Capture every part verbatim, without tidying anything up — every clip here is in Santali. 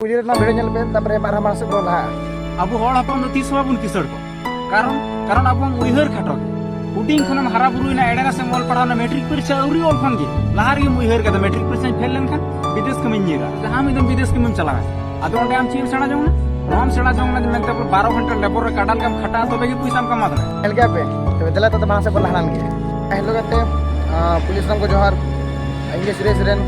ᱠᱩᱞᱤ ᱨᱮᱱᱟᱜ ᱵᱷᱤᱲ ᱧᱮᱞ ᱯᱮ, ᱛᱟᱨᱯᱚᱨᱮ ᱵᱟᱨ ᱦᱟᱢᱟᱥ ᱵᱚᱱ ᱞᱟᱦᱟᱜᱼᱟ᱾ ᱟᱵᱚ ᱦᱚᱲ ᱦᱚᱯᱚᱱ ᱫᱚ ᱛᱤᱥ ᱦᱚᱸ ᱵᱟᱵᱚᱱ ᱠᱤᱥᱟᱹᱲ ᱠᱚᱜ, ᱠᱟᱨᱚᱱ, ᱠᱟᱨᱚᱱ ᱟᱵᱚᱣᱟᱜ ᱩᱭᱦᱟᱹᱨ ᱠᱷᱟᱴᱚ ᱜᱮ᱾ ᱦᱩᱰᱤᱧ ᱠᱷᱚᱱᱮᱢ ᱦᱟᱨᱟ ᱵᱩᱨᱩᱭᱮᱱᱟ, ᱮᱲᱮ ᱱᱟᱥᱮᱢ ᱚᱞ ᱯᱟᱲᱦᱟᱣᱱᱟ, ᱢᱮᱴᱨᱤᱠ ᱯᱚᱨᱤᱠᱷᱟ ᱟᱹᱣᱨᱤ ᱚᱞ ᱠᱷᱚᱱ ᱜᱮ ᱞᱟᱦᱟ ᱨᱮᱜᱮᱢ ᱩᱭᱦᱟᱹᱨ ᱠᱟᱫᱟ, ᱢᱮᱴᱨᱤᱠ ᱯᱚᱨᱤᱠᱷᱟᱧ ᱯᱷᱮᱞ ᱞᱮᱱᱠᱷᱟᱱ ᱵᱤᱫᱮᱥ ᱠᱟᱹᱢᱤᱧ ᱧᱤᱨᱟ᱾ ᱡᱟᱦᱟᱸ ᱢᱤᱫ ᱫᱚᱢ ᱵᱤᱫᱮᱥ ᱠᱟᱹᱢᱤᱢ ᱪᱟᱞᱟᱣᱟ, ᱟᱫᱚ ᱚᱸᱰᱮ ᱟᱢ ᱪᱮᱫ ᱮᱢ ᱥᱮᱬᱟ ᱡᱚᱝᱟ? ᱱᱚᱣᱟᱢ ᱥᱮᱬᱟ ᱡᱚᱝᱟ ᱢᱮᱱᱛᱮ ᱵᱟᱨᱚ ᱜᱷᱚᱱᱴᱟ ᱞᱮᱵᱚᱨ ᱨᱮ ᱠᱟᱰᱟ ᱞᱮᱠᱟᱢ ᱠᱷᱟᱴᱟᱜᱼᱟ, ᱛᱚᱵᱮ ᱜᱮ ᱯᱚᱭᱥᱟᱢ ᱠᱟᱢᱟᱣ ᱫᱟᱲᱮᱭᱟᱜᱼᱟ᱾ ᱧᱮᱞ ᱠᱮᱫᱟ ᱯᱮ? ᱛᱚᱵᱮ ᱫᱮᱞᱟ ᱛᱚ ᱢᱟᱲᱟᱝ ᱥᱮᱫ ᱵᱚᱱ ᱞᱟᱦᱟ ᱞᱮᱱ ᱜᱮ᱾ ᱦᱮᱞᱳ ᱜᱟᱛᱮ, ᱟᱸ, ᱯᱩᱞᱤᱥ ᱥᱟᱱᱟᱢ ᱠᱚ ᱡᱚᱦᱟᱨ᱾ ᱤᱧ ᱜᱮ ᱥᱩᱨᱮᱥ ᱥᱚᱨᱮᱱ᱾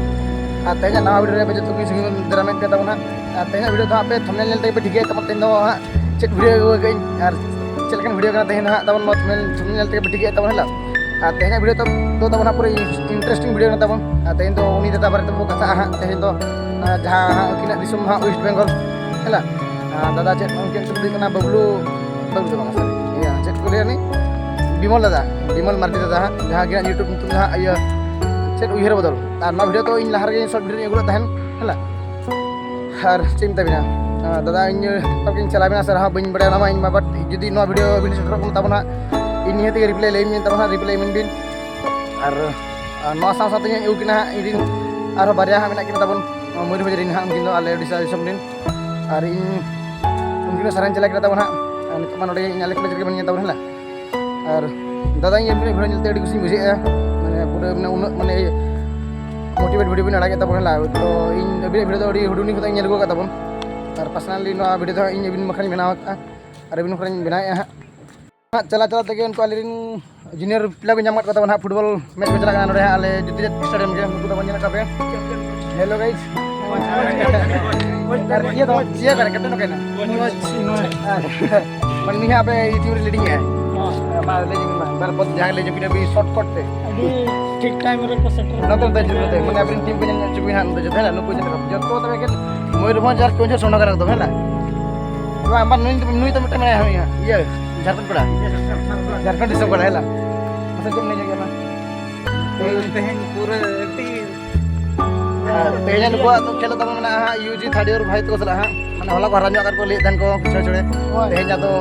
ᱟᱨ ᱛᱮᱦᱮᱧᱟᱜ ᱱᱟᱣᱟ ᱵᱷᱤᱰᱤᱭᱳ ᱨᱮ ᱟᱯᱮ ᱡᱚᱛᱚ ᱠᱚ ᱥᱟᱺᱜᱤᱧ ᱫᱟᱨᱟᱢᱮᱫ ᱯᱮ ᱛᱟᱵᱚᱱᱟ᱾ ᱟᱨ ᱛᱮᱦᱮᱧᱟᱜ ᱵᱷᱤᱰᱤᱭᱳ ᱫᱚ ᱦᱟᱸᱜ ᱟᱯᱮ ᱛᱷᱟᱢᱵᱽᱱᱮᱞ ᱧᱮᱞ ᱛᱮᱜᱮ ᱯᱮ ᱴᱷᱤᱠᱟᱹᱭᱮᱫ ᱛᱟᱵᱚᱱ, ᱛᱮᱦᱮᱧ ᱫᱚ ᱦᱟᱸᱜ ᱪᱮᱫ ᱵᱷᱤᱰᱤᱭᱳ ᱟᱹᱜᱩ ᱟᱠᱟᱫᱟᱹᱧ ᱟᱨ ᱪᱮᱫ ᱞᱮᱠᱟᱱ ᱵᱷᱤᱰᱤᱭᱳ ᱠᱟᱱᱟ ᱛᱮᱦᱮᱧ ᱫᱚ ᱦᱟᱸᱜ ᱛᱟᱵᱚᱱ, ᱱᱚᱣᱟ ᱛᱷᱟᱢᱵᱽᱱᱮᱞ, ᱛᱷᱟᱢᱵᱽᱱᱮᱞ ᱧᱮᱞ ᱛᱮᱜᱮ ᱯᱮ ᱴᱷᱤᱠᱟᱹᱭᱮᱫ ᱛᱟᱵᱚᱱᱟ, ᱦᱮᱸ ᱞᱟ᱾ ᱟᱨ ᱛᱮᱦᱮᱧᱟᱜ ᱵᱷᱤᱰᱤᱭᱳ ᱫᱚ, ᱫᱚ ᱛᱟᱵᱚᱱ ᱦᱟᱸᱜ ᱯᱩᱨᱟᱹ ᱤᱱᱴᱟᱨᱮᱥᱴᱤᱝ ᱵᱷᱤᱰᱤᱭᱳ ᱠᱟᱱᱟ ᱛᱟᱵᱚᱱ᱾ ᱟᱨ ᱛᱮᱦᱮᱧ ᱫᱚ ᱩᱱᱤ ᱫᱟᱫᱟ ᱵᱟᱨᱮ ᱛᱮᱵᱚᱱ ᱠᱟᱛᱷᱟᱜᱼᱟ ᱦᱟᱸᱜ᱾ ᱛᱮᱦᱮᱧ ᱫᱚ, ᱟᱨ ᱡᱟᱦᱟᱸ ᱦᱟᱸᱜ ᱩᱱᱠᱤᱱᱟᱜ ᱫᱤᱥᱚᱢ ᱫᱚ ᱦᱟᱸᱜ ᱳᱭᱮᱥᱴ ᱵᱮᱝᱜᱚᱞ, ᱦᱮᱸ ᱞᱟ᱾ ᱟᱨ ᱫᱟᱫᱟ ᱪᱮᱫ ᱩᱱᱠᱤᱱᱟᱜ ᱧᱩᱛᱩᱢ ᱫᱚ ᱦᱩᱭᱩᱜ ᱠᱟᱱᱟ ᱵᱟᱵᱞᱩ, ᱵᱟᱵᱞᱩ ᱫᱚ ᱵᱟᱝ, ᱥᱚᱨᱤ, ᱤᱭᱟᱹ, ᱪᱮᱫ ᱠᱚ ᱞᱟᱹᱭᱟ ᱩᱱᱤ? ᱵᱤᱢᱚᱞ ᱫᱟᱫᱟ, ᱵᱤᱢᱚᱞ ᱢᱟᱨᱰᱤ ᱫᱟᱫᱟ ᱦᱟᱸᱜ, ᱡᱟᱦᱟᱸ ᱩᱱᱠᱤᱱᱟᱜ YouTube ᱧᱩᱛᱩᱢ ᱫᱚ ᱦᱟᱸᱜ, ᱤᱭᱟᱹ, ᱪᱮᱫ ᱩᱭᱦᱟᱹᱨ ᱵᱚᱫᱚᱞ᱾ ᱟᱨ ᱱᱚᱣᱟ ᱵᱷᱤᱰᱤᱭᱳ ᱫᱚ ᱤᱧ ᱞᱟᱦᱟ ᱨᱮᱜᱮ ᱥᱚᱨᱴ ᱵᱷᱤᱰᱤᱭᱳᱧ ᱟᱹᱜᱩ ᱞᱮᱫ ᱛᱟᱦᱮᱱ, ᱦᱮᱸ ᱞᱟ᱾ ᱟᱨ ᱪᱮᱫ ᱤᱧ ᱢᱮᱛᱟ ᱵᱤᱱᱟ, ᱟᱨ ᱫᱟᱫᱟ, ᱤᱧ ᱚᱠᱟ ᱠᱤᱱ ᱪᱟᱞᱟᱣ ᱵᱤᱱᱟ ᱥᱮ ᱟᱨᱦᱚᱸ ᱵᱟᱹᱧ ᱵᱟᱲᱟᱭᱟ ᱚᱱᱟ ᱢᱟ ᱤᱧ ᱢᱟ, but ᱡᱩᱫᱤ ᱱᱚᱣᱟ ᱵᱷᱤᱰᱤᱭᱳ ᱵᱤᱱ ᱥᱮᱴᱮᱨᱚᱜ ᱠᱟᱱ ᱛᱟᱵᱚᱱᱟ, ᱤᱧ ᱱᱤᱦᱟᱹᱛ ᱜᱮ ᱨᱤᱯᱞᱟᱭ ᱞᱟᱹᱭ ᱟᱹᱧ ᱛᱟᱵᱚᱱᱟ, ᱨᱤᱯᱞᱟᱭ ᱤᱢᱟᱹᱧ ᱵᱤᱱ᱾ ᱟᱨ, ᱟᱨ ᱱᱚᱣᱟ ᱥᱟᱶ ᱥᱟᱶᱛᱮ ᱤᱧ ᱟᱹᱜᱩ ᱠᱤᱱᱟ ᱦᱟᱸᱜ, ᱤᱧ ᱨᱤᱱ ᱟᱨᱦᱚᱸ ᱵᱟᱨᱭᱟ ᱦᱟᱸᱜ ᱢᱮᱱᱟᱜ ᱠᱤᱱᱟ ᱛᱟᱵᱚᱱ, ᱢᱚᱭᱩᱨᱵᱷᱚᱸᱡᱽ ᱨᱤᱱ ᱦᱟᱸᱜ, ᱩᱱᱠᱤᱱ ᱫᱚ ᱟᱞᱮ ᱳᱰᱤᱥᱟ ᱫᱤᱥᱚᱢ ᱨᱤᱱ᱾ ᱟᱨ ᱤᱧ ᱩᱱᱠᱤᱱ ᱫᱚ ᱥᱟᱨᱟᱧ ᱪᱟᱞᱟᱣ ᱠᱤᱱᱟ ᱛᱟᱵᱚᱱ ᱦᱟᱸᱜ᱾ ᱟᱨ ᱱᱤᱛᱚᱜ ᱢᱟ ᱱᱚᱰᱮ ᱤᱧ ᱟᱞᱮ ᱠᱚᱞᱮᱡᱽ ᱨᱮᱜᱮ ᱵᱚᱱ ᱧᱮᱞ ᱛᱟᱵᱚᱱ, ᱦᱮᱸ ᱞᱟ᱾ ᱟᱨ ᱫᱟᱫᱟ, ᱤᱧ ᱟᱹᱵᱤᱱᱟᱜ ᱵᱷᱤᱰᱤᱭᱳ ᱧᱮᱞᱛᱮ ᱟᱹᱰᱤ ᱠᱩᱥᱤᱧ ᱵᱩᱡᱷᱟᱹᱣᱮᱫᱼᱟ, ᱢᱟᱱᱮ ᱯᱩᱨᱟᱹ ᱢᱟᱱᱮ ᱩᱱᱟᱹᱜ ᱢᱟᱱᱮ ᱢᱳᱴᱤᱵᱷᱮᱴ ᱵᱷᱤᱰᱤᱭᱳ ᱵᱤᱱ ᱟᱲᱟᱜᱮᱫ ᱛᱟᱵᱚᱱᱟ, ᱦᱮᱸ ᱞᱟ᱾ ᱛᱚ ᱤᱧ ᱟᱹᱵᱤᱱᱟᱜ ᱵᱷᱤᱰᱤᱭᱳ ᱫᱚ ᱟᱹᱰᱤ ᱦᱩᱰᱤᱧ ᱠᱷᱚᱱᱟᱜ ᱤᱧ ᱧᱮᱞ ᱟᱹᱜᱩ ᱟᱠᱟᱫ ᱛᱟᱵᱚᱱ᱾ ᱟᱨ ᱯᱟᱨᱥᱚᱱᱟᱞᱤ ᱱᱚᱣᱟ ᱵᱷᱤᱰᱤᱭᱳ ᱫᱚ ᱦᱟᱸᱜ ᱤᱧ ᱟᱹᱵᱤᱱ ᱵᱟᱠᱷᱨᱟᱧ ᱵᱮᱱᱟᱣ ᱟᱠᱟᱫᱼᱟ ᱟᱨ ᱟᱹᱵᱤᱱ ᱵᱟᱠᱷᱨᱟᱧ ᱵᱮᱱᱟᱣᱮᱫᱼᱟ ᱦᱟᱸᱜ᱾ ᱦᱟᱸᱜ ᱪᱟᱞᱟᱣ ᱪᱟᱞᱟᱣ ᱛᱮᱜᱮ ᱩᱱᱠᱩ ᱟᱞᱮ ᱨᱮᱱ ᱡᱩᱱᱤᱭᱚᱨ ᱯᱞᱮᱭᱟᱨ ᱠᱚ ᱧᱟᱢ ᱟᱠᱟᱫ ᱠᱚᱣᱟ ᱛᱟᱵᱚᱱᱟ ᱦᱟᱸᱜ, ᱯᱷᱩᱴᱵᱚᱞ ᱢᱮᱪ ᱠᱚ ᱪᱟᱞᱟᱜ ᱠᱟᱱᱟ ᱱᱚᱰᱮ ᱦᱟᱸᱜ ᱟᱞᱮ ᱡᱳᱛᱤᱨᱟᱡᱽ ᱥᱴᱮᱰᱤᱭᱟᱢ ᱨᱮ, ᱩᱱᱠᱩ ᱫᱚᱵᱚᱱ ᱧᱮᱞ ᱟᱠᱟᱫ ᱯᱮᱭᱟ᱾ ᱦᱮᱞᱳ ᱜᱟᱭᱤᱡᱽ᱾ ᱟᱨ ᱤᱭᱟᱹ ᱫᱚ, ᱤᱭᱟᱹ ᱠᱟᱱᱟ, ᱠᱮᱯᱴᱮᱱ ᱫᱚ ᱚᱠᱟᱭᱮᱱᱟ? ᱢᱚᱡᱽ, ᱢᱚᱡᱽ᱾ ᱟᱨ ᱢᱟᱱᱮ ᱱᱩᱭ ᱦᱟᱸᱜ ᱟᱯᱮ ᱴᱤᱢ ᱨᱮ ᱞᱤᱰᱤᱝ ᱮᱜᱼᱟᱭ᱾ ᱦᱚᱸ᱾ ᱢᱟ ᱞᱟᱹᱭ ᱧᱚᱜ ᱢᱮ, ᱵᱟᱨ ᱯᱚᱫ ᱡᱟᱦᱟᱸ ᱞᱟᱹᱭ ᱧᱚᱜ ᱠᱮᱫᱟ, ᱟᱹᱰᱤ ᱥᱚᱨᱴ ᱠᱚᱴ ᱛᱮ᱾ ᱟᱹᱰᱤ ᱴᱷᱤᱠ ᱴᱟᱭᱤᱢ ᱨᱮᱠᱚ ᱥᱮᱴᱮᱨ ᱱᱚᱛᱮ, ᱱᱚᱛᱮ, ᱱᱚᱛᱮ, ᱢᱟᱱᱮ ᱟᱵᱤᱱ ᱴᱤᱢ ᱠᱚ ᱧᱮᱞ ᱦᱚᱪᱚ ᱠᱚᱵᱤᱱ ᱦᱟᱸᱜ, ᱱᱚᱛᱮ ᱡᱚᱛᱚ ᱦᱮᱱᱟᱜ, ᱱᱩᱠᱩ ᱡᱚᱛᱚ, ᱡᱚᱛᱚ ᱛᱚᱵᱮ ᱠᱷᱟᱱ ᱢᱚᱭᱩᱨᱵᱷᱚᱸᱡᱽ ᱟᱨ ᱠᱮᱣᱚᱱᱡᱷᱚᱨ ᱥᱚᱱᱚ ᱠᱟᱱᱟ ᱮᱠᱫᱚᱢ, ᱦᱮᱸ ᱞᱟ? ᱛᱚᱵᱮ ᱟᱢ ᱱᱩᱭ, ᱱᱩᱭ ᱫᱚ ᱢᱤᱫᱴᱮᱱ ᱢᱮᱱᱟᱭᱟ, ᱦᱩᱭ ᱦᱟᱸᱜ, ᱤᱭᱟᱹ, ᱡᱷᱟᱲᱠᱷᱚᱸᱰ ᱠᱚᱲᱟ, ᱡᱷᱟᱲᱠᱷᱚᱸᱰ ᱫᱤᱥᱚᱢ ᱠᱚᱲᱟ, ᱦᱮᱸ ᱞᱟ? ᱢᱟᱥᱮ ᱪᱮᱫ ᱮᱢ ᱞᱟᱹᱭ ᱧᱚᱜ ᱠᱮᱫᱟ? ᱛᱮᱦᱮᱧ, ᱛᱮᱦᱮᱧ ᱯᱩᱨᱟᱹ ᱮᱠᱴᱤ ᱟᱨ ᱛᱮᱦᱮᱧ ᱱᱩᱠᱩᱣᱟᱜ ᱫᱚ ᱠᱷᱮᱞ ᱛᱟᱵᱚᱱ ᱢᱮᱱᱟᱜᱼᱟ ᱦᱟᱸᱜ, ᱭᱩ ᱡᱤ ᱛᱷᱟᱨᱰ ᱤᱭᱟᱨ ᱵᱷᱟᱭ ᱛᱟᱠᱚ ᱥᱟᱞᱟᱜ ᱦᱟᱸᱜ᱾ ᱢᱟᱱᱮ ᱦᱚᱞᱟ ᱠᱚ ᱦᱟᱨᱟ ᱧᱚᱜ ᱟᱠᱟᱫ ᱠᱚ ᱞᱟᱹᱭᱮᱫ ᱛᱟᱦᱮᱱ ᱠᱚ ᱠᱤᱪᱷᱩ ᱪᱚᱲᱮ᱾ ᱦᱳᱭ᱾ ᱛᱮᱦᱮᱧ ᱟᱫᱚ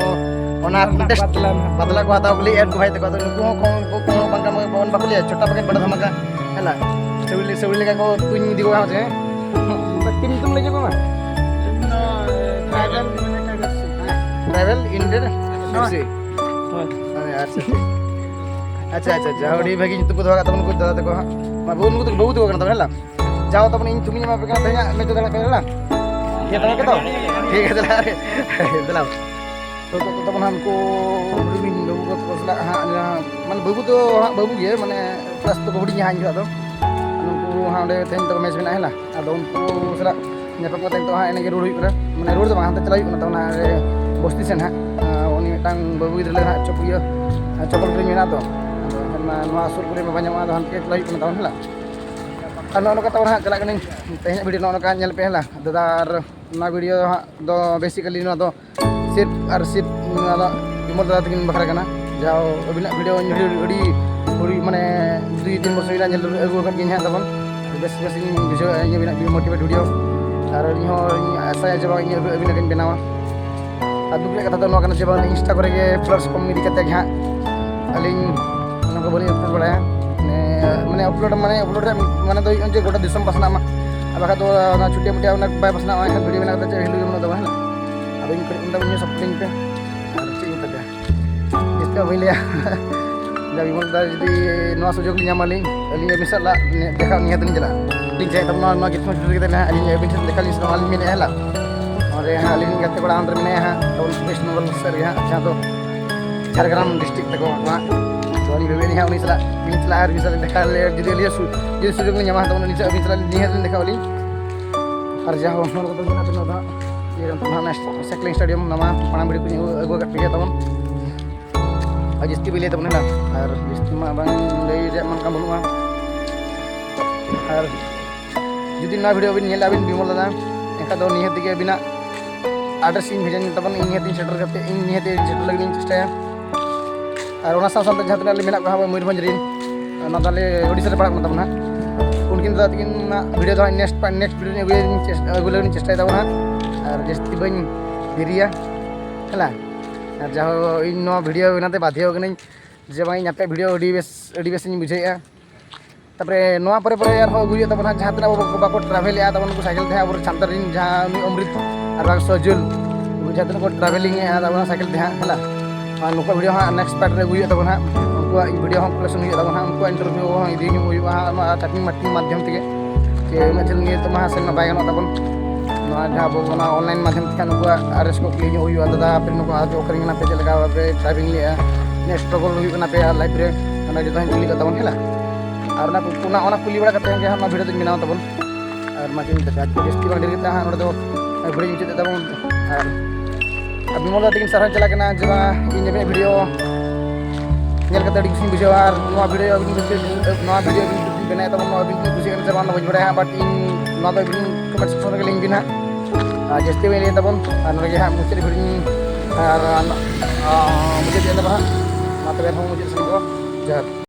ᱚᱱᱟ ᱵᱟᱫᱞᱟ, ᱠᱚᱱᱴᱮᱥᱴ ᱵᱟᱫᱞᱟ ᱱᱟᱦᱟᱜ᱾ ᱵᱟᱫᱞᱟ ᱠᱚ ᱦᱟᱛᱟᱣ ᱠᱚ ᱞᱟᱹᱭᱮᱫᱼᱟ ᱩᱱᱠᱩ ᱵᱷᱟᱭ ᱛᱟᱠᱚ᱾ ᱟᱫᱚ ᱱᱩᱠᱩ ᱦᱚᱸ ᱠᱚ, ᱠᱚ, ᱠᱚ ᱵᱟᱝ ᱠᱟᱱᱟ, ᱵᱟᱵᱚᱱ ᱵᱟᱠᱚ ᱞᱟᱹᱭᱟ, ᱪᱷᱳᱴᱟ ᱯᱮᱠᱮᱴ ᱵᱟᱲᱟ ᱫᱷᱟᱢᱟᱠᱟ᱾ ᱦᱮᱸ ᱞᱟ? ᱥᱟᱹᱣᱲᱤ, ᱥᱟᱹᱣᱲᱤ ᱞᱮᱠᱟ ᱠᱚ ᱛᱩᱧ ᱤᱫᱤ ᱠᱚᱣᱟ ᱦᱟᱸᱜ ᱥᱮ? ᱪᱮᱫ ᱧᱩᱛᱩᱢ ᱞᱟᱹᱭ ᱠᱚ ᱢᱟ? ᱴᱨᱟᱵᱷᱮᱞ ᱤᱱᱰᱮᱰ ᱦᱳᱭ᱾ ᱦᱳᱭ᱾ ᱟᱪᱪᱷᱟ, ᱴᱷᱤᱠ᱾ ᱟᱪᱪᱷᱟ, ᱟᱪᱪᱷᱟ, ᱟᱪᱪᱷᱟ, ᱟᱹᱰᱤ ᱵᱷᱟᱹᱜᱤ ᱧᱩᱛᱩᱢ ᱠᱚ ᱫᱚᱦᱚ ᱟᱠᱟᱫ ᱛᱟᱵᱚᱱ ᱩᱱᱠᱩ ᱫᱟᱫᱟ ᱛᱟᱠᱚ ᱦᱟᱸᱜ᱾ ᱢᱟ ᱵᱟᱹᱵᱩ, ᱩᱱᱠᱩ ᱫᱚ ᱵᱟᱹᱵᱩ ᱛᱟᱠᱚ ᱠᱟᱱᱟ ᱛᱟᱵᱚᱱ, ᱦᱮᱸ ᱞᱟ? ᱡᱟᱣ ᱛᱟᱵᱚᱱ ᱤᱧ ᱛᱩᱢᱤᱧ ᱮᱢᱟ ᱯᱮ ᱠᱟᱱᱟ ᱛᱮᱦᱮᱧᱟᱜ ᱢᱮᱪ ᱫᱚ ᱫᱟᱲᱮᱭᱟᱜ ᱠᱟᱱᱟ ᱞᱟ? ᱴᱷᱤᱠ ᱜᱮᱭᱟ, ᱛᱟᱵᱚᱱ ᱠᱚ ᱫᱚ? ᱴᱷᱤᱠ ᱜᱮᱭᱟ, ᱫᱮᱞᱟ᱾ ᱫᱮᱞᱟ᱾ ᱛᱚ, ᱛᱚ, ᱛᱚ, ᱛᱟᱵᱚᱱ ᱦᱟᱸᱜ ᱩᱱᱠᱩ ᱦᱩᱰᱤᱧ ᱵᱟᱹᱵᱩ ᱠᱚ ᱛᱟᱠᱚ ᱥᱟᱞᱟᱜ ᱦᱟᱸᱜ ᱡᱟᱦᱟᱸ, ᱢᱟᱱᱮ, ᱵᱟᱹᱵᱩ ᱫᱚ ᱦᱟᱸᱜ ᱵᱟᱹᱵᱩ ᱜᱮ, ᱢᱟᱱᱮ, ᱠᱞᱟᱥ ᱫᱚᱠᱚ ᱦᱩᱰᱤᱧ ᱜᱮᱭᱟ ᱦᱟᱸᱜ ᱤᱧ ᱠᱷᱚᱱᱟᱜ ᱫᱚ᱾ ᱩᱱᱠᱩ ᱦᱟᱸᱜ ᱚᱸᱰᱮ ᱛᱮᱦᱮᱧ ᱛᱟᱠᱚ ᱢᱮᱪ ᱢᱮᱱᱟᱜᱼᱟ, ᱦᱮᱸ ᱞᱟ? ᱟᱫᱚ ᱩᱱᱠᱩ ᱥᱟᱞᱟᱜ ᱧᱟᱯᱟᱢ ᱠᱟᱛᱮ ᱱᱤᱛᱚᱜ ᱦᱟᱸᱜ ᱮᱱᱮᱡ ᱜᱮ ᱨᱩᱣᱟᱹᱲ ᱦᱩᱭᱩᱜ ᱠᱟᱱᱟ᱾ ᱢᱟᱱᱮ, ᱨᱩᱣᱟᱹᱲ ᱫᱚ ᱵᱟᱝ, ᱦᱟᱱᱛᱮ ᱪᱟᱞᱟᱜ ᱦᱩᱭᱩᱜ ᱠᱟᱱᱟ ᱛᱟᱵᱚᱱᱟ, ᱟᱞᱮ ᱵᱚᱥᱛᱤ ᱥᱮᱱ ᱦᱟᱸᱜ᱾ ᱟᱨ ᱩᱱᱤ ᱢᱤᱫᱴᱟᱝ ᱵᱟᱹᱵᱩ ᱜᱤᱫᱽᱨᱟᱹ ᱞᱟᱹᱜᱤᱫ ᱦᱟᱸᱜ ᱪᱚᱯ-, ᱤᱭᱟᱹ, ᱪᱚᱯᱚᱞ ᱠᱤᱨᱤᱧ ᱢᱮᱱᱟᱜᱼᱟ ᱛᱚ᱾ ᱟᱫᱚ ᱮᱱᱠᱷᱟᱱ ᱢᱟ ᱱᱚᱣᱟ ᱥᱩᱨ ᱠᱚᱨᱮ ᱢᱟ ᱵᱟᱝ ᱧᱟᱢᱚᱜᱼᱟ, ᱟᱫᱚ ᱦᱟᱱᱛᱮ ᱪᱟᱞᱟᱜ ᱦᱩᱭᱩᱜ ᱠᱟᱱᱟ ᱛᱟᱵᱚᱱ, ᱦᱮᱸ ᱞᱟ? ᱟᱨ ᱱᱚᱜᱼᱚ ᱱᱚᱝᱠᱟ ᱛᱟᱵᱚᱱ ᱦᱟᱸᱜ ᱪᱟᱞᱟᱜ ᱠᱟᱹᱱᱟᱹᱧ᱾ ᱛᱮᱦᱮᱧᱟᱜ ᱵᱷᱤᱰᱤᱭᱳ ᱱᱚᱜᱼᱚ ᱱᱚᱝᱠᱟ ᱧᱮᱞ ᱯᱮ, ᱦᱮᱸ ᱞᱟ? ᱫᱟᱫᱟ ᱟᱨ ᱱᱚᱣᱟ ᱵᱷᱤᱰᱤᱭᱳ ᱦᱟᱸᱜ ᱫᱚ basically ᱱᱚᱣᱟ ᱫᱚ ᱥᱤᱨᱯ ᱟᱨ ᱥᱤᱨᱯ ᱱᱚᱣᱟ ᱫᱚ ᱵᱤᱢᱚᱞ ᱫᱟᱫᱟ ᱛᱟᱹᱠᱤᱱ ᱵᱟᱠᱷᱨᱟ ᱠᱟᱱᱟ᱾ ᱡᱟᱦᱟᱸ ᱟᱹᱵᱤᱱᱟᱜ ᱵᱷᱤᱰᱤᱭᱳ ᱟᱹᱰᱤ, ᱟᱹᱰᱤ, ᱟᱹᱰᱤ ᱢᱟᱱᱮ ᱫᱩᱭ ᱛᱤᱱ ᱵᱚᱪᱷᱚᱨ ᱦᱩᱭᱱᱟ ᱧᱮᱞ ᱟᱹᱜᱩ ᱟᱠᱟᱫ ᱜᱤᱭᱟᱹᱧ ᱦᱟᱸᱜ ᱛᱟᱵᱚᱱ᱾ ᱵᱮᱥ, ᱵᱮᱥ ᱤᱧ ᱵᱩᱡᱷᱟᱹᱣᱟ ᱤᱧ ᱟᱹᱵᱤᱱᱟᱜ ᱵᱷᱤᱰᱤᱭᱳ, ᱢᱳᱴᱤᱵᱷᱮᱴ ᱵᱷᱤᱰᱤᱭᱳ᱾ ᱟᱨ ᱤᱧ ᱦᱚᱸ ᱤᱧ ᱟᱥᱟᱭᱟ ᱡᱮ ᱵᱟᱝ ᱤᱧ ᱟᱹᱵᱤᱱᱟᱜ ᱤᱧ ᱵᱮᱱᱟᱣᱟ᱾ ᱟᱨ ᱫᱩᱠ ᱨᱮᱭᱟᱜ ᱠᱟᱛᱷᱟ ᱫᱚ ᱱᱚᱣᱟ ᱠᱟᱱᱟ ᱡᱮ ᱵᱟᱝ ᱤᱱᱥᱴᱟ ᱠᱚᱨᱮ ᱜᱮ followers ᱠᱚᱢ ᱤᱫᱤ ᱠᱟᱛᱮ ᱜᱮ ᱦᱟᱸᱜ ᱟᱹᱞᱤᱧ ᱚᱱᱟ ᱠᱚ ᱵᱟᱹᱞᱤᱧ ᱟᱯᱞᱳᱰ ᱵᱟᱲᱟᱭᱟ᱾ ᱢᱟᱱᱮ, ᱢᱟᱱᱮ ᱟᱯᱞᱳᱰ ᱢᱟᱱᱮ ᱟᱯᱞᱳᱰ ᱨᱮᱭᱟᱜ ᱢᱟᱱᱮ ᱫᱚ ᱦᱩᱭᱩᱜ ᱠᱟᱱᱟ ᱡᱮ ᱜᱚᱴᱟ ᱫᱤᱥᱚᱢ ᱯᱟᱥᱱᱟᱜ ᱢᱟ᱾ ᱟᱨ ᱵᱟᱠᱷᱟᱡ ᱫᱚ ᱚᱱᱟ ᱪᱷᱩᱴᱤᱭᱟ ᱢᱩᱴᱤᱭᱟ ᱚᱱᱟ ᱵᱟᱭ ᱯᱟᱥᱱᱟᱜᱼᱟ, ᱮᱱᱠᱷᱟᱱ ᱵᱷᱤᱰᱤᱭᱳ ᱵᱮᱱᱟᱣ ᱠᱟᱛᱮ ᱪᱮᱫ value ᱵᱟᱹᱱᱩᱜ ᱛᱟᱵᱚᱱᱟ, ᱦᱮᱸ? ᱟᱫᱚ ᱤᱧ ᱠᱷᱚᱱ ᱢᱮᱛᱟ ᱵᱚᱱ ᱥᱟᱯᱳᱨᱴᱤᱝ ᱯᱮ᱾ ᱟᱨ ᱪᱮᱫ ᱤᱧ ᱢᱮᱛᱟ ᱯᱮᱭᱟ? ᱡᱟᱹᱥᱛᱤ ᱵᱟᱹᱧ ᱞᱟᱹᱭᱟ᱾ ᱡᱟ ᱵᱤᱢᱚᱞ ᱫᱟ ᱡᱩᱫᱤ ᱱᱚᱣᱟ ᱥᱩᱡᱳᱜᱽ ᱞᱤᱧ ᱧᱟᱢ ᱟᱹᱞᱤᱧ, ᱟᱹᱞᱤᱧ ᱟᱹᱵᱤᱱ ᱥᱟᱞᱟᱜ ᱫᱮᱠᱷᱟ ᱱᱤᱦᱟᱹᱛ ᱞᱤᱧ ᱪᱟᱞᱟᱜᱼᱟ᱾ ᱟᱹᱞᱤᱧ ᱪᱟᱦᱮ ᱛᱟᱵᱚᱱᱟ ᱱᱚᱣᱟ ᱜᱤᱛᱩᱢ ᱥᱩᱡᱳᱜᱽ ᱠᱟᱛᱮ ᱱᱟᱦᱟᱜ ᱟᱹᱞᱤᱧ ᱟᱹᱵᱤᱱ ᱴᱷᱮᱱ ᱫᱮᱠᱷᱟ ᱞᱤᱧ ᱥᱮᱱᱚᱜᱼᱟ, ᱟᱹᱞᱤᱧ ᱢᱮᱱᱮᱫᱼᱟ, ᱦᱮᱸ ᱞᱟ? ᱚᱸᱰᱮ ᱦᱟᱸᱜ ᱟᱹᱞᱤᱧ ᱜᱟᱛᱮ ᱠᱚᱲᱟ ᱚᱸᱰᱮ ᱢᱮᱱᱟᱭᱟ ᱦᱟᱸᱜ, ᱛᱟᱵᱚᱱ ᱵᱮᱥᱴ ᱱᱚᱢᱵᱚᱨ ᱥᱮᱫ ᱨᱮᱜᱮ ᱦᱟᱸᱜ, ᱡᱟᱦᱟᱸ ᱫᱚ ᱡᱷᱟᱲᱜᱨᱟᱢ ᱰᱤᱥᱴᱨᱤᱠᱴ ᱛᱟᱠᱚ ᱚᱲᱟᱜ᱾ ᱛᱚ ᱟᱹᱞᱤᱧ ᱵᱷᱟᱹᱵᱤᱭᱮᱫ ᱞᱤᱧ ᱦᱟᱸᱜ ᱩᱱᱤ ᱥᱟᱞᱟᱜ ᱞᱤᱧ ᱪᱟᱞᱟᱜᱼᱟ, ᱟᱨ ᱩᱱᱤ ᱥᱟᱞᱟᱜ ᱫᱮᱠᱷᱟ ᱞᱮ ᱡᱩᱫᱤ ᱟᱹᱞᱤᱧ ᱥᱩ-, ᱡᱩᱫᱤ ᱥᱩᱡᱳᱜᱽ ᱞᱤᱧ ᱧᱟᱢᱟ ᱦᱟᱸᱜ, ᱛᱟᱵᱚᱱ ᱩᱱᱤ ᱥᱟᱞᱟᱜ ᱟᱹᱵᱤᱱ ᱥᱟᱞᱟᱜ ᱱᱤᱦᱟᱹᱛ ᱞᱤᱧ ᱫᱮᱠᱷᱟᱜ ᱟᱹᱞᱤᱧ᱾ ᱟᱨ ᱡᱟᱦᱟᱸ ᱦᱚᱲ ᱠᱚᱫᱚ ᱢᱮᱱᱟᱜ ᱵᱚᱱᱟ ᱫᱚ ᱦᱟᱸᱜ, ᱤᱭᱟᱹ ᱠᱟᱱ ᱛᱟᱵᱚᱱᱟ, ᱦᱟᱱᱮ ᱥᱮᱠᱞᱤᱝ ᱥᱴᱮᱰᱤᱭᱟᱢ ᱱᱟᱣᱟ ᱢᱟᱲᱟᱝ ᱵᱷᱤᱰᱤᱭᱳ ᱠᱚᱧ ᱟᱹᱜᱩ, ᱟᱹᱜᱩ ᱟᱠᱟᱫ ᱯᱮᱜᱮᱭᱟ ᱛᱟᱵᱚᱱ᱾ ᱟᱨ ᱡᱟᱹᱥᱛᱤ ᱵᱟᱹᱧ ᱞᱟᱹᱭ ᱛᱟᱵᱚᱱᱟ ᱦᱮᱸ, ᱟᱨ ᱡᱟᱹᱥᱛᱤ ᱢᱟ ᱵᱟᱝ ᱞᱟᱹᱭ ᱨᱮᱭᱟᱜ ᱢᱟ ᱚᱱᱠᱟ ᱵᱟᱹᱱᱩᱜᱼᱟ᱾ ᱟᱨ ᱡᱩᱫᱤ ᱱᱚᱣᱟ ᱵᱷᱤᱰᱤᱭᱳ ᱵᱤᱱ ᱧᱮᱞᱟ ᱟᱹᱵᱤᱱ ᱵᱤᱢᱚᱞ ᱫᱟᱫᱟ, ᱮᱱᱠᱷᱟᱱ ᱫᱚ ᱱᱤᱦᱟᱹᱛ ᱜᱮ ᱟᱹᱵᱤᱱᱟᱜ ᱟᱰᱨᱮᱥ ᱤᱧ ᱵᱷᱮᱡᱟ ᱧᱚᱜ ᱛᱟᱵᱚᱱ, ᱤᱧ ᱱᱤᱦᱟᱹᱛ ᱤᱧ ᱥᱮᱴᱮᱨ ᱠᱟᱛᱮ, ᱤᱧ ᱱᱤᱦᱟᱹᱛ ᱤᱧ ᱥᱮᱴᱮᱨ ᱞᱟᱹᱜᱤᱫ ᱤᱧ ᱪᱮᱥᱴᱟᱭᱟ᱾ ᱟᱨ ᱚᱱᱟ ᱥᱟᱶ ᱥᱟᱶᱛᱮ ᱡᱟᱦᱟᱸ ᱛᱤᱱᱟᱹᱜ ᱞᱮ ᱢᱮᱱᱟᱜ ᱠᱚᱣᱟ ᱟᱵᱚ ᱢᱚᱭᱩᱨᱵᱷᱚᱸᱡᱽ ᱨᱮᱱ, ᱚᱱᱟ ᱫᱚ ᱟᱞᱮ ᱳᱰᱤᱥᱟ ᱨᱮ ᱯᱟᱲᱟᱜ ᱠᱟᱱᱟ ᱛᱟᱵᱚᱱᱟ, ᱩᱱᱠᱤᱱ ᱫᱟᱫᱟ ᱛᱟᱹᱠᱤᱱ ᱨᱮᱱᱟᱜ ᱵᱷᱤᱰᱤᱭᱳ ᱫᱚ ᱦᱟᱸᱜ ᱱᱮᱠᱥᱴ, ᱱᱮᱠᱥᱴ ᱵᱷᱤᱰᱤᱭᱳ ᱟᱹᱜᱩᱭᱟᱹᱧ ᱪᱮᱥ-, ᱟᱹᱜᱩ ᱞᱟᱹᱜᱤᱫ ᱤᱧ ᱪᱮᱥᱴᱟᱭ ᱛᱟᱵᱚᱱᱟ᱾ ᱟᱨ ᱡᱟᱹᱥᱛᱤ ᱵᱟᱹᱧ ᱫᱮᱨᱤᱭᱟ, ᱦᱮᱸ ᱞᱟ? ᱟᱨ ᱡᱟᱦᱳ, ᱤᱧ ᱱᱚᱣᱟ ᱵᱷᱤᱰᱤᱭᱳ ᱵᱮᱱᱟᱣ ᱛᱮ ᱵᱟᱫᱷᱭᱚ ᱠᱟᱹᱱᱟᱹᱧ ᱡᱮ ᱵᱟᱝ ᱤᱧ ᱟᱯᱮᱭᱟᱜ ᱵᱷᱤᱰᱤᱭᱳ ᱟᱹᱰᱤ ᱵᱮᱥ, ᱟᱹᱰᱤ ᱵᱮᱥ ᱤᱧ ᱵᱩᱡᱷᱟᱹᱣᱮᱫᱼᱟ᱾ ᱛᱟᱯᱚᱨᱮ ᱱᱚᱣᱟ ᱯᱚᱨᱮ ᱯᱚᱨᱮ ᱟᱨᱦᱚᱸ ᱟᱹᱜᱩᱭ ᱦᱩᱭᱩᱜ ᱛᱟᱵᱚᱱᱟ, ᱡᱟᱦᱟᱸ ᱛᱤᱱᱟᱹᱜ ᱟᱵᱚ ᱵᱟᱠᱚ ᱴᱨᱟᱵᱷᱮᱞᱮᱜᱼᱟ ᱛᱟᱵᱚᱱ, ᱩᱱᱠᱩ ᱥᱟᱭᱠᱮᱞ ᱛᱮ ᱦᱟᱸᱜ ᱟᱵᱚ ᱥᱟᱱᱛᱟᱲ ᱨᱮᱱ ᱡᱟᱦᱟᱸ ᱩᱱᱤ ᱚᱢᱨᱤᱛ ᱟᱨ ᱵᱟᱝ ᱥᱚᱡᱚᱞ, ᱡᱟᱦᱟᱸ ᱛᱤᱱᱟᱹᱜ ᱠᱚ travelling ᱮᱫᱟ ᱟᱵᱚ cycle ᱛᱮ ᱦᱟᱸᱜ, ᱦᱮᱸ᱾ ᱟᱨ ᱱᱩᱠᱩᱣᱟᱜ video ᱦᱟᱸᱜ next part ᱨᱮ ᱦᱩᱭᱩᱜ ᱛᱟᱵᱚᱱᱟ ᱦᱟᱸᱜ᱾ ᱩᱱᱠᱩᱣᱟᱜ video ᱦᱚᱸ collection ᱦᱩᱭᱩᱜ ᱛᱟᱵᱚᱱᱟ ᱦᱟᱸᱜ᱾ ᱩᱱᱠᱩᱣᱟᱜ interview ᱦᱚᱸ ᱤᱫᱤ ᱧᱚᱜ ᱦᱩᱭᱩᱜᱼᱟ ᱦᱟᱸᱜ, ᱱᱚᱣᱟ chatting ᱢᱟᱴᱤᱝ ᱢᱟᱫᱽᱫᱷᱚᱢ ᱛᱮᱜᱮ᱾ ᱡᱮ ᱩᱱᱟᱹᱜ ᱡᱷᱟᱹᱞ ᱱᱤᱭᱟᱹ ᱛᱮᱢᱟ ᱦᱟᱸᱜ ᱥᱮᱱ ᱢᱟ ᱵᱟᱭ ᱜᱟᱱᱚᱜ ᱛᱟᱵᱚᱱ᱾ ᱱᱚᱣᱟ ᱡᱟᱦᱟᱸ ᱟᱵᱚ ᱚᱱᱟ online ᱢᱟᱫᱽᱫᱷᱚᱢ ᱛᱮ ᱦᱟᱸᱜ ᱱᱩᱠᱩᱣᱟᱜ ᱨᱟᱹᱥᱠᱟᱹ ᱠᱩᱞᱤ ᱧᱚᱜ ᱦᱩᱭᱩᱜᱼᱟ, "ᱫᱟᱫᱟ, ᱟᱯᱮ ᱱᱩᱠᱩ ᱟᱹᱛᱩ ᱚᱠᱟᱨᱮ ᱢᱮᱱᱟᱜ ᱯᱮᱭᱟ, ᱪᱮᱫ ᱞᱮᱠᱟ ᱵᱷᱟᱵᱮ travelling ᱞᱮᱜᱼᱟ, ᱛᱤᱱᱟᱹᱜ struggle ᱦᱩᱭᱩᱜ ᱠᱟᱱᱟ ᱟᱯᱮᱭᱟᱜ life ᱨᱮ?" ᱚᱱᱟ ᱡᱚᱛᱚ ᱦᱟᱸᱜ ᱠᱩᱞᱤ ᱠᱚ ᱛᱟᱵᱚᱱ, ᱦᱮᱸ᱾ ᱟᱨ ᱚᱱᱟ ᱠᱚ, ᱚᱱᱟ, ᱚᱱᱟ ᱠᱩᱞᱤ ᱵᱟᱲᱟ ᱠᱟᱛᱮ ᱜᱮ ᱦᱟᱸᱜ ᱱᱚᱣᱟ video ᱫᱚᱧ ᱵᱮᱱᱟᱣ ᱛᱟᱵᱚᱱ᱾ ᱟᱨ ᱢᱟ ᱪᱮᱫ ᱤᱧ ᱢᱮᱛᱟᱯᱮᱭᱟ, ᱡᱟᱹᱥᱛᱤ ᱵᱟᱝ ᱰᱷᱮᱨ ᱠᱟᱛᱮ ᱦᱟᱸᱜ ᱱᱚᱰᱮ ᱫᱚ video ᱤᱧ ᱢᱩᱪᱟᱹᱫ ᱮᱫ ᱛᱟᱵᱚᱱ᱾ ᱟᱨ ᱟᱨ ᱵᱤᱢᱚᱞ ᱫᱟ ᱛᱟᱹᱠᱤᱱ ᱥᱟᱨᱦᱟᱣ ᱪᱟᱞᱟᱜ ᱠᱟᱱᱟ ᱡᱮ ᱵᱟᱝ ᱤᱧ ᱟᱵᱤᱱᱟᱜ video ᱧᱮᱞ ᱠᱟᱛᱮ ᱟᱹᱰᱤ ᱠᱩᱥᱤᱧ ᱵᱩᱡᱷᱟᱹᱣᱟ᱾ ᱟᱨ ᱱᱚᱣᱟ video ᱟᱵᱤᱱ ᱠᱩᱥᱤ, ᱱᱚᱣᱟ video ᱟᱵᱤᱱ ᱠᱩᱥᱤ ᱵᱮᱱᱟᱣ ᱛᱟᱵᱚᱱ, ᱱᱚᱣᱟ ᱟᱵᱤᱱ ᱠᱩᱥᱤ ᱠᱟᱱᱟ ᱥᱮ ᱵᱟᱝ ᱚᱱᱟ ᱵᱟᱹᱧ ᱵᱟᱲᱟᱭᱟ ᱦᱟᱸᱜ, but ᱤᱧ ᱱᱚᱣᱟ ᱫᱚ ᱟᱵᱤᱱ comment section ᱨᱮᱜᱮ ᱞᱤᱧ ᱵᱤᱱᱟ᱾ ᱟᱨ ᱡᱟᱹᱥᱛᱤ ᱵᱟᱹᱧ ᱞᱟᱹᱭ ᱛᱟᱵᱚᱱ, ᱟᱨ ᱱᱚᱰᱮ ᱜᱮ ᱦᱟᱸᱜ ᱢᱩᱪᱟᱹᱫ video ᱤᱧ, ᱟᱨ, ᱟᱨ, ᱢᱩᱪᱟᱹᱫ ᱮᱫ ᱛᱟᱵᱚᱱ ᱦᱟᱸᱜ᱾ ᱢᱟ ᱛᱚᱵᱮ ᱮᱱᱦᱚᱸ ᱢᱩᱪᱟᱹᱫ ᱥᱮᱫ ᱫᱚ ᱡᱚᱦᱟᱨ᱾